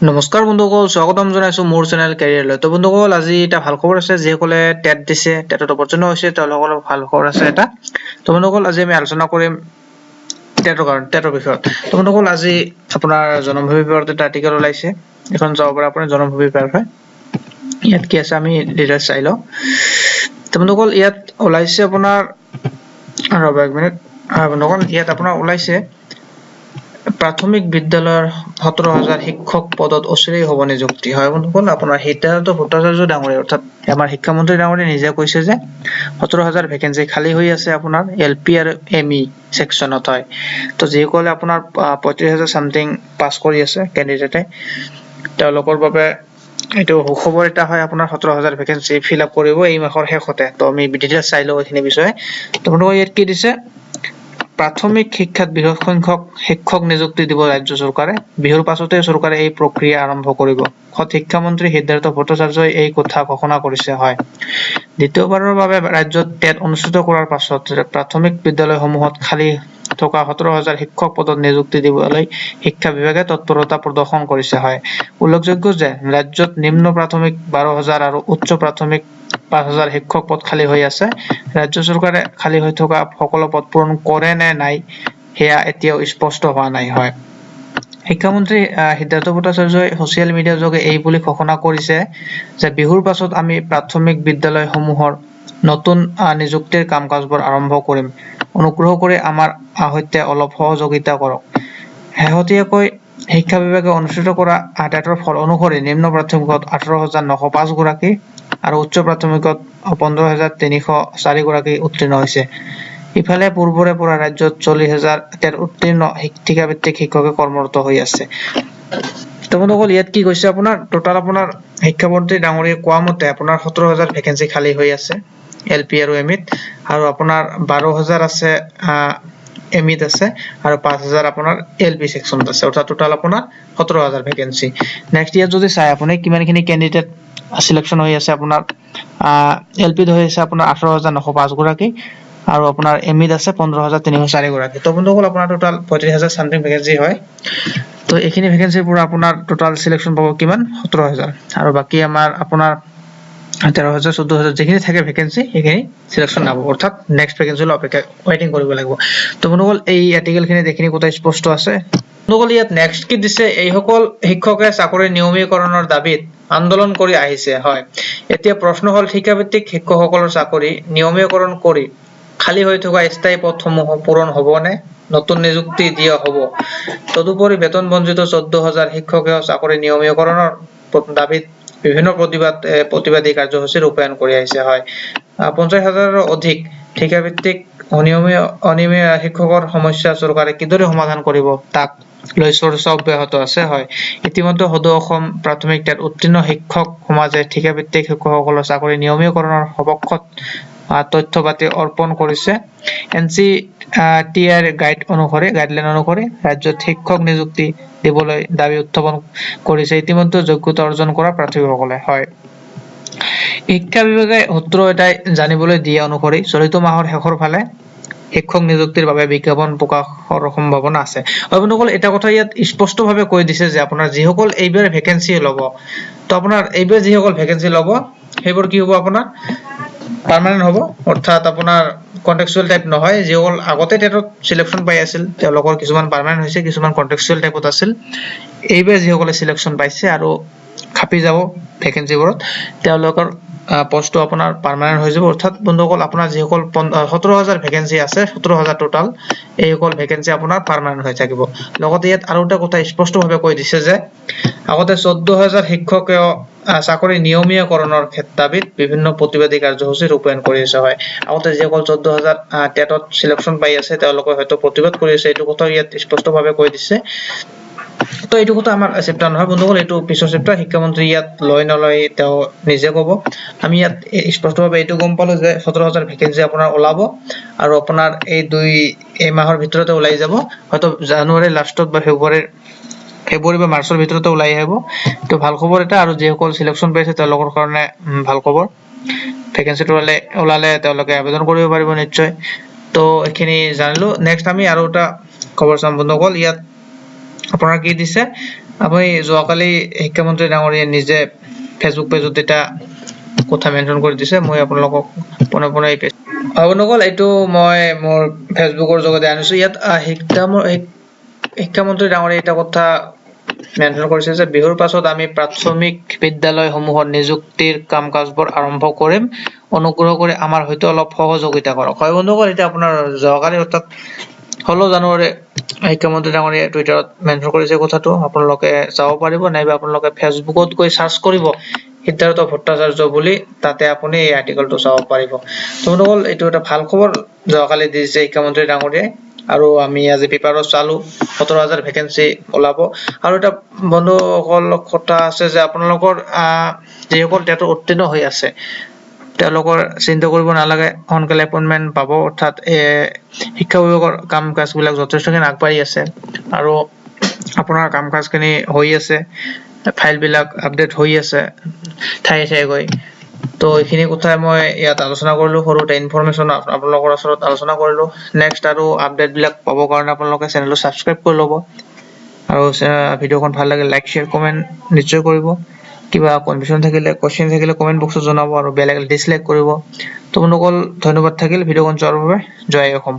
নমস্কাৰ বন্ধুসকল, স্বাগতম জনাইছো মোৰ চেনেল কেৰিয়াৰলৈ। তো বন্ধুসকল, আজি এটা ভাল খবৰ আছে। যিসকলে টেট দিছে, টেটত অৱতীৰ্ণ হৈছে, তেওঁলোকৰ ভাল খবৰ আছে এটা। তো বন্ধুসকল, আজি আমি আলোচনা কৰিম টেটৰ কাৰণে, টেটৰ বিষয়ত। তো বন্ধুসকল, আজি আপোনাৰ জনমভূমি পেপাৰত এটা আৰ্টিকেল ওলাইছে। এখন যাব পাৰে আপুনি, জনমভূমি পেপাৰ হয়। ইয়াত কি আছে আমি ডিটেইলছ চাই লওঁ। তো বন্ধুসকল, ইয়াত ওলাইছে আপোনাৰ, ৰ'ব এক মিনিট। হয় বন্ধুসকল, ইয়াত আপোনাৰ ওলাইছে, প্ৰাথমিক বিদ্যালয়ৰ 17,000 শিক্ষক পদত অচিৰেই হ'ব নিযুক্তি। হয় বন্ধুসকল, আপোনাৰ সিদ্ধাৰ্থ ভট্টাচাৰ্য ডাঙৰীয়া, অৰ্থাৎ আমাৰ শিক্ষামন্ত্ৰী ডাঙৰীয়া নিজে কৈছে যে 17,000 ভেকেঞ্চি খালী হৈ আছে আপোনাৰ এল পি আৰু এম ই ছেকশ্যনত। হয়, তো যিসকলে আপোনাৰ 35,000 চামথিং পাছ কৰি আছে কেণ্ডিডেটে, তেওঁলোকৰ বাবে এইটো সুখবৰ এটা হয়। আপোনাৰ 17,000 ভেকেঞ্চি ফিল আপ কৰিব এই মাহৰ শেষতে। তো আমি ডিটেইলছ চাই লওঁ এইখিনি বিষয়ে। তো বন্ধুসকল, ইয়াত কি দিছে? প্ৰাথমিক শিক্ষাত বৃহৎ সংখ্যক শিক্ষক নিযুক্তি দিব ৰাজ্য চৰকাৰে। বিহুৰ পাছতে চৰকাৰে এই প্ৰক্ৰিয়া আৰম্ভ কৰিব। খোদ শিক্ষামন্ত্ৰী সিদ্ধাৰ্থ ভট্টাচাৰ্যই এই কথা ঘোষণা কৰিছে। হয়, দ্বিতীয়বাৰৰ বাবে ৰাজ্যত টেট অনুষ্ঠিত কৰাৰ পাছত প্ৰাথমিক বিদ্যালয়সমূহত খালী থকা 17,000 শিক্ষক পদত নিযুক্তি দিবলৈ শিক্ষা বিভাগে তৎপৰতা প্ৰদৰ্শন কৰিছে। হয়, উল্লেখযোগ্য যে ৰাজ্যত নিম্ন প্ৰাথমিক 12,000 আৰু উচ্চ প্ৰাথমিক 5,000 শিক্ষক পদ খালী হৈ আছে। ৰাজ্য চৰকাৰে খালী হৈ থকা সকলো পদ পূৰণ কৰে নে নাই, সেয়া এতিয়াও স্পষ্ট হোৱা নাই। হয়, শিক্ষামন্ত্ৰী সিদ্ধাৰ্থ ভট্টাচাৰ্যই ছচিয়েল মিডিয়া যোগে এই বুলি ঘোষণা কৰিছে যে বিহুৰ পাছত আমি প্ৰাথমিক বিদ্যালয়সমূহৰ নতুন নিযুক্তিৰ কাম কাজবোৰ আৰম্ভ কৰিম। অনুগ্ৰহ কৰি আমাৰ সৈতে অলপ সহযোগিতা কৰক। শেহতীয়াকৈ শিক্ষা বিভাগে অনুষ্ঠিত কৰা টেটৰ ফল অনুসৰি নিম্ন প্ৰাথমিকত 18,905 গৰাকী আৰু উচ্চ প্ৰাথমিকত 15,304 গৰাকী উত্তীৰ্ণ হৈছে। ইফালে পূৰ্বৰে পৰা ৰাজ্যত 40,000 টেট উত্তীৰ্ণ ঠিকাভিত্তিক শিক্ষকে কৰ্মৰত হৈ আছে। তো বন্ধুসকল, ইয়াত কি কৈছে? আপোনাৰ টোটাল আপোনাৰ শিক্ষামন্ত্ৰী ডাঙৰীয়ে কোৱা মতে আপোনাৰ 17,000 ভেকেঞ্চি খালী হৈ আছে এল পি আৰু এম ইত, আৰু আপোনাৰ 12,000 আছে এম ইত আছে আৰু 5,000 আপোনাৰ এল পি ছেকশ্যনত আছে। অৰ্থাৎ টোটাল আপোনাৰ 17,000 ভেকেঞ্চি। নেক্সট ইয়াত যদি চাই আপুনি কিমানখিনি কেণ্ডিডেট চিলেকশ্যন হৈ আছে, আপোনাৰ এল পিত হৈ আছে আপোনাৰ 18,905 গৰাকী আৰু আপোনাৰ এম ইত আছে 15,304 গৰাকী। তো বন্ধুসকল, আপোনাৰ টোটাল 35,000 চামথিং ভেকেঞ্চি হয়। তো এইখিনি ভেকেঞ্চিৰ পৰা আপোনাৰ টোটাল চিলেকশ্যন পাব কিমান? 17,000। আৰু বাকী আমাৰ আপোনাৰ 13,000, 14,000 যিখিনি থাকে ভেকেঞ্চি, সেইখিনি চিলেকশ্যন নাপাব। অৰ্থাৎ নেক্সট ভেকেঞ্চিলৈ অপেক্ষা, ৱেইটিং কৰিব লাগিব। তো বন্ধুসকল, এই আৰ্টিকেলখিনিত এইখিনি কথা স্পষ্ট আছে। বন্ধুসকল, ইয়াত নেক্সট কি দিছে? এইসকল শিক্ষকে চাকৰি নিয়মীকৰণৰ দাবীত আন্দোলন কৰি আহিছে। হয়, এতিয়া প্ৰশ্ন হ'ল, ঠিকাভিত্তিক শিক্ষকসকলৰ চাকৰি নিয়মীকৰণ কৰি খালী হৈ থকা স্থায়ী পদসমূহ পূৰণ হ'বনে নতুন নিযুক্তি দিয়া হ'ব? তদুপৰি বেতন বঞ্চিত 14,000 শিক্ষকেও চাকৰি নিয়মীকৰণৰ দাবীত বিভিন্ন প্ৰতিবাদী কাৰ্যসূচী ৰূপায়ণ কৰি আহিছে। হয়, 50 হাজাৰৰো অধিক ঠিকাভিত্তিক অনিয়মীয়া অনিয়মীয়া শিক্ষকৰ সমস্যা চৰকাৰে কিদৰে সমাধান কৰিব, তাক লৈ চৰ্চা অব্যাহত আছে। হয়, ইতিমধ্যে সদৌ অসম প্ৰাথমিক টেট উত্তীৰ্ণ শিক্ষক সমাজে ঠিকাভিত্তিক শিক্ষকসকলৰ চাকৰি নিয়মীকৰণৰ সপক্ষত তথ্য পাতি অৰ্পণ কৰিছে। এন চি টি আইৰ গাইডলাইন অনুসৰি ৰাজ্যত শিক্ষক নিযুক্তি দিবলৈ দাবী উত্থাপন কৰিছে ইতিমধ্যে যোগ্যতা অৰ্জন কৰা প্ৰাৰ্থীসকলে। হয়, শিক্ষা বিভাগে সূত্ৰ এটাই জানিবলৈ দিয়া অনুসৰি চলিত মাহৰ শেষৰ ফালে শিক্ষক নিযুক্তিৰ বাবে বিজ্ঞাপন প্ৰকাশৰ সম্ভাৱনা আছে। হয় বন্ধুসকল, এটা কথা ইয়াত স্পষ্টভাৱে কৈ দিছে যে আপোনাৰ যিসকল এইবাৰ ভেকেঞ্চি ল'ব, তো আপোনাৰ এইবাৰ যিসকল ভেকেঞ্চি ল'ব, সেইবোৰ কি হ'ব? আপোনাৰ পাৰ্মানেণ্ট হ'ব, অৰ্থাৎ আপোনাৰ কণ্ট্ৰেকচুৱেল টাইপ নহয়। যিসকল আগতে টেটত চিলেকশ্যন পাই আছিল, তেওঁলোকৰ কিছুমান পাৰ্মানেণ্ট হৈছে, কিছুমান কণ্ট্ৰেকচুৱেল টাইপত আছিল। এইবাৰ যিসকলে চিলেকশ্যন পাইছে আৰু খাপি যাব ভেকেঞ্চিবোৰত, তেওঁলোকৰ পষ্টটো আপোনাৰ পাৰ্মানেণ্ট হৈ যাব। অৰ্থাৎ বন্ধুসকল, আপোনাৰ যিসকল 17,000 ভেকেঞ্চি আছে, 17,000 টোটাল, এইসকল ভেকেঞ্চি আপোনাৰ পাৰ্মানেণ্ট হৈ থাকিব। লগতে ইয়াত আৰু এটা কথা স্পষ্টভাৱে কৈ দিছে যে আগতে 14,000 শিক্ষকেও চাকৰি নিয়মীয়াকৰণৰ দাবীত বিভিন্ন প্ৰতিবাদী কাৰ্যসূচী ৰূপায়ণ কৰি আছে। হয়, আগতে যিসকল 14,000 টেটত চিলেকশ্যন পাই আছে, তেওঁলোকে হয়তো প্ৰতিবাদ কৰি আছে, এইটো কথাও ইয়াত স্পষ্টভাৱে কৈ দিছে। তো এইটো কথা আমাৰ চেপ্টাৰ নহয় বন্ধুসকল, এইটো পিছৰ চেপ্টাৰ। শিক্ষামন্ত্ৰী ইয়াত লয় নলয় তেওঁ নিজে ক'ব। আমি ইয়াত স্পষ্টভাৱে এইটো গম পালো যে 17,000 ভেকেঞ্চি আপোনাৰ ওলাব আৰু আপোনাৰ এই মাহৰ ভিতৰতে ওলাই যাব। হয়তো জানুৱাৰীৰ লাষ্টত বা ফেব্ৰুৱাৰী বা মাৰ্চৰ ভিতৰতে ওলাই আহিব। এইটো ভাল খবৰ এটা আৰু যিসকল চিলেকশ্যন পাইছে, তেওঁলোকৰ কাৰণে ভাল খবৰ। ভেকেঞ্চিটো ওলালে তেওঁলোকে আবেদন কৰিব পাৰিব নিশ্চয়। তো এইখিনি জানিলো। নেক্সট আমি আৰু এটা খবৰ চাম বন্ধুসকল। ইয়াত আপোনাৰ কি দিছে? আপুনি যোৱাকালি শিক্ষামন্ত্ৰী ডাঙৰীয়াই নিজে ফেচবুক পেজত এটা কথা মেনশ্যন কৰি দিছে। মই আপোনালোকক পোনে পোনে এই পেজ, বন্ধুসকল, এইটো মই মোৰ ফেচবুকৰ যোগেদি আনিছো। ইয়াত শিক্ষামন্ত্ৰী ডাঙৰীয়াই এটা কথা মেনশ্যন কৰিছে যে বিহুৰ পাছত আমি প্ৰাথমিক বিদ্যালয়সমূহত নিযুক্তিৰ কাম কাজবোৰ আৰম্ভ কৰিম, অনুগ্ৰহ কৰি আমাৰ সৈতে অলপ সহযোগিতা কৰক। হয় বন্ধুসকল, এতিয়া আপোনাৰ যোৱাকালি অৰ্থাৎ 16 জানুৱাৰী শিক্ষামন্ত্ৰী ডাঙৰীয়াই টুইটাৰত মেনশ্যন কৰিছে কথাটো। আপোনালোকে চাব পাৰিব, নাইবা আপোনালোকে ফেচবুকত গৈ চাৰ্চ কৰিব সিদ্ধাৰ্থ ভট্টাচাৰ্য বুলি, তাতে আপুনি এই আৰ্টিকলটো চাব পাৰিব। তো বন্ধুসকল, এইটো এটা ভাল খবৰ যোৱাকালি দিছে শিক্ষামন্ত্ৰী ডাঙৰীয়াই আৰু আমি আজি পেপাৰত চালো 17,000 ভেকেঞ্চি ওলাব। আৰু এটা বন্ধুসকল কথা আছে যে আপোনালোকৰ যিসকল টেটত উত্তীৰ্ণ হৈ আছে, তেওঁলোকৰ চিন্তা কৰিব নালাগে, সোনকালে এপইণ্টমেণ্ট পাব। অৰ্থাৎ শিক্ষা বিভাগৰ কাম কাজবিলাক যথেষ্টখিনি আগবাঢ়ি আছে আৰু আপোনাৰ কাম কাজখিনি হৈ আছে, ফাইলবিলাক আপডেট হৈ আছে ঠায়ে ঠায়ে গৈ। তো এইখিনি কথাই মই ইয়াত আলোচনা কৰিলো, সৰু এটা ইনফৰমেশ্যন আপোনালোকৰ ওচৰত আলোচনা কৰিলো। নেক্সট আৰু আপডেট বিলাক পাবৰ কাৰণে আপোনালোকে চেনেলটো ছাবস্ক্ৰাইব কৰি ল'ব আৰু ভিডিঅ'খন ভাল লাগিলে লাইক, শ্বেয়াৰ, কমেণ্ট নিশ্চয় কৰিব। কিবা কনফিউশ্যন থাকিলে, কুৱেশ্যন থাকিলে কমেণ্ট বক্সত জনাব আৰু বেয়া লাগিলে ডিছলাইক কৰিব। তো বন্ধুসকল, ধন্যবাদ থাকিল ভিডিঅ'খন চোৱাৰ বাবে। জয় অসম।